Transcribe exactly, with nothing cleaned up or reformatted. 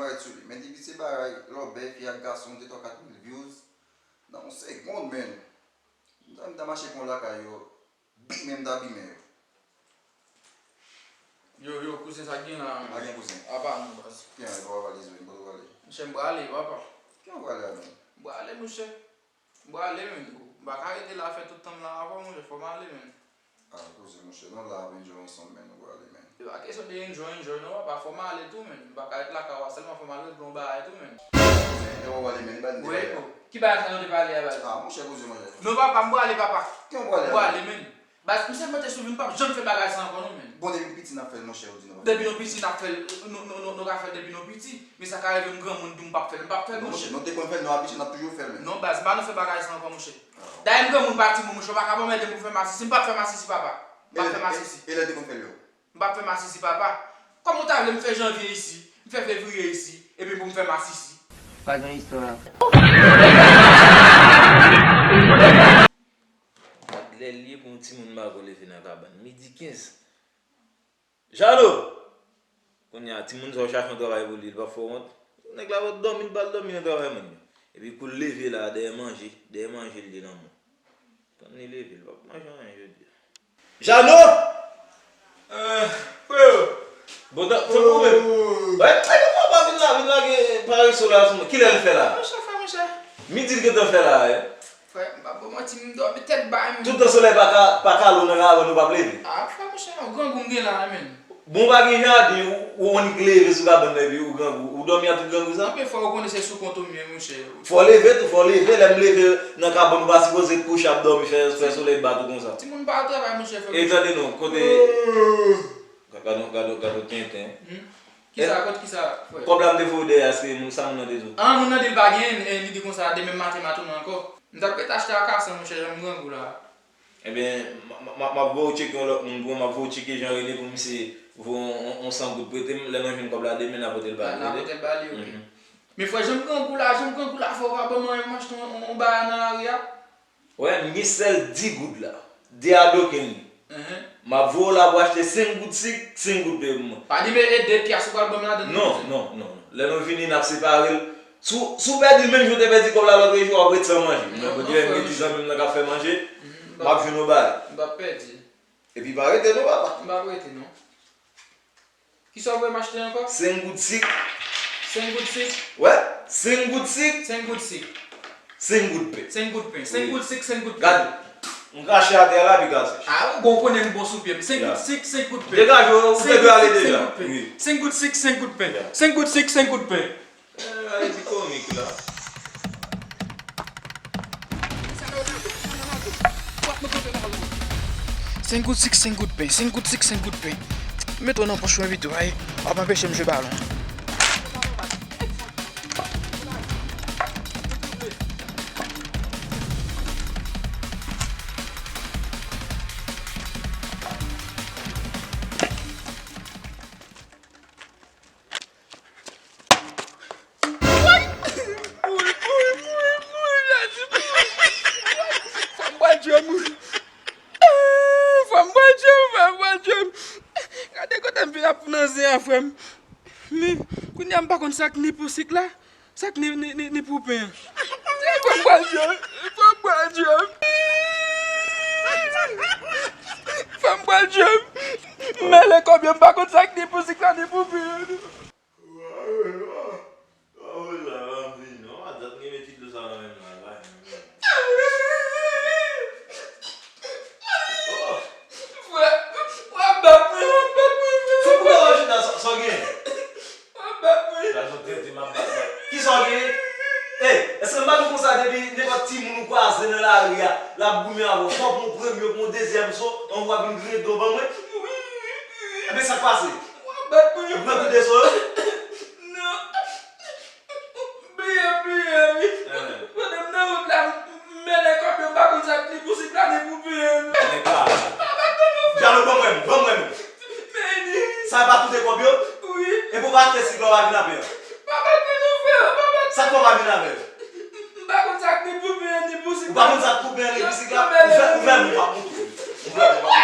Parèt sou li. Men depi se bagay lòbèy, fi ak gason, de twa kat mil views nan yon segonn, men. M ta, m ta mache pran lakay yo, bimen m ta bimen yo. Yo, yo, kouzen, sa k gen la, men? Pa gen kouzen. Apa nou, baz. Ki an, pa pale, Zoe, kote w prale? Monchè, m prale, papa. Ki an prale a, men? M prale, monchè. M prale, men. M pa ka rete la fè tout tan m la avè w, monchè, fò m ale, men. Ah, kouzen, monchè, nou la ap enjoy ansanm, men, nou prale, men. E pa kesyon de enjoy, enjoy, non, papa, fò m ale tou, men. M pa ka ret lakay ou a sèlman, fò m al regle yon bagay tou, men. Kouzen, lè w prale, men, ban m de bagay. Wi, ki bagay sa nou te pale a, baz? Ah, monchè, kouzen, monchè. Non, papa, m prale, papa. Ki an prale a, men? M prale, men. Baz, misye mete sou vi, m p ap janm fè bagay sa ankò, non, men. Bon, depi nou piti, n ap fè l, monchè, ou di nou pa fè l. Depi nou piti, n ap fè l, nou, nou, nou, nou ka fè l depi nou piti. Men sa ka rive m granmoun di m p ap fè l, m p ap fè l, non, monchè. Non, monchè, nou te konn fè l, nou abitye, n ap toujou fè l, men. Non, baz, m pa nan fè bagay sa ankò, monchè. Ah. Dayè, m granmoun, m pa timoun, monchè, ou pa ka ban m ede m pou fè masisi, m p ap fè masisi, papa. M p ap fè masisi. E lè, e lè te konn fè l yo? M p ap fè masisi, papa. Kòman w ta vle m fè janvye isi, m fè fevriye isi, epi pou m fè masisi? Pa gen istwa. Gad lè l ye pou yon timoun mago leve nan kabann. Midi kenz. Jano! Kounye a, timoun sa w chache yon travay pou li, li p ap fè w wont. Nèg la pa dòmi, li pral dòmi nan travay moun yo. Epi kou l leve la, dèyè manje, dèyè manje l ye nan men w. Tann li leve, li p ap manje anyen jodi a. Jano! Eh, freo! Bon, tan, tankou menm. Wè, e, papa vin la, vin lage pareso la sou mwen. Kilè l fè la? Monchè, frè, monchè. Midi l gentan fè la, wi. Frè, m pa ba w manti, m dòmi tèt bay, m. Toutan solèy pa ka, pa kale w nan kabann ou p ap leve. Ah, frè, monchè, yon grangou m gen la, men. Bon, w pa gen jaden, ou, ou annik leve sou kabann nan epi ou grangou. Ou dòmi a tout grangou sa? Anpil fwa, ou konnen se sou kont ou m ye, monchè. Fò w leve tou, fò w leve. Lè m leve nan kabann, ou pa sipoze kouche ap dòmi, fè, fè solèy bat ou konsa. Timoun pa al travay, monchè, fè. E tande non, kote. Gad on, gad on, gad on tenten. Hmm? Kisa, kont kisa, frè? Kòb la m te voye w dèyè a, se moun, sa moun nan te di w? Ah, moun nan di l pa genyen, e, li di konsa, demen maten m a tounen ankò. M t ap ret achte akasan, monchè, jan m grangou la. Ebyen, m, m, m, m ap voye w tcheke yon lòt moun pou mwen, m ap voye w tcheke Jean René pou misye voye on, on, on san goud prete m, lè nou jwenn kòb la demen, n a pote l ba li, tande? N a pote l ba li, oke. Mhm. Men frè, jan m grangou la, jan m grangou la, frè, ou pa ban m anyen, m achte on, on, on bagay nan lari a. Wè, m gen sèl dis goud la. De adoken li. Mhm. M ap voye w la pou achte senk goud sik, senk goud pen pou mwen. Pa di men e de pyas ou pral ban m ladan non, non, non, non. Lè nou vini, n ap separe l. Si w, si w pèdi l menm jan w te pèdi kòb la lòt jou a, w ap ret san manje. Non, men kote m gen ti zanmi m nan k ap fè manje, m ap jwenn yon bagay. M p ap pèdi. Epi pa rete non, papa. M p ap rete non. Kisa w voye m achte ankò? Senk goud sik. Senk goud sik? Wè, senk goud sik. Senk goud sik. Senk goud pen. Senk goud pen. Senk goud sik, senk goud pen. Gade, m krache atè a la, epi gaz sèch. Ah, ou bon, konnen m bon sou pye m. Senk goud sik, senk goud pen. Degaje w, ou te dwe ale deja. Senk goud sik, senk goud pen. Senk goud sik, senk goud pen. Senk goud sik, senk goud pen. Eh, bagay ki komik la. Senk goud sik, senk goud pen, senk goud sik, senk goud pen. Mete w nan pòch mwen pito, ay. W ap anpeche m jwe balon. Woy! Woy, woy, woy, woy, Jezi, woy! Fò m bwè djòm, wi. Fò m bwè djòm, fò m bwè djòm. Gade kote m vin ap nan zen an, frè m. Men, kounye a m pa konn sa k ni pou sik la. Sa k ni, ni, ni, ni pou pen an? Fò m bwè djòm, fò m bwè djòm. Fò m bwè djòm. M mele kòb yo, m pa konn sa k ni pou sik la, ni pou pen an. Frè, w ap bat mwen, w ap bat mwen, frè. Fò pou gade w jina, sa w gen? W ap bat mwen. Gade yon tenten m ap bat mwen. Kisa w gen? Ey, èske m pa di w konsa depi nenpòt timoun ou kwaze nan lari a, l ap goumen avè w. Fò w pran yon premye, pran yon dezyèm so, anvan w vin griyen do ban mwen. Wi, wi, wi. Ebyen sa k pase? W ap bat mwen. Ou pran tout de so yo? Non. Bliye, bliye, wi. Pandan m nan wout la, m mele kòb yo, m pa konn sa k ni pou sik la, ni pou pen an. Nèg la. Pa bat mwen non, frè. Jalo, ban m wè m, ban m wè m. Meni. Sa pa tout de kòb yo? Wi. Epi w pa achte sik la, w pa vin avè l. Pa bat mwen non, frè, pa bat mwen. Sa k fè w pa vin avè l? M pa konn sa k ni pou pen an, ni pou sik la. Ou pa konn sa k pou pen an, ni pou sik la? Ou fè, ou fè m, ou pa konn. Ou fè m, ou pa konn.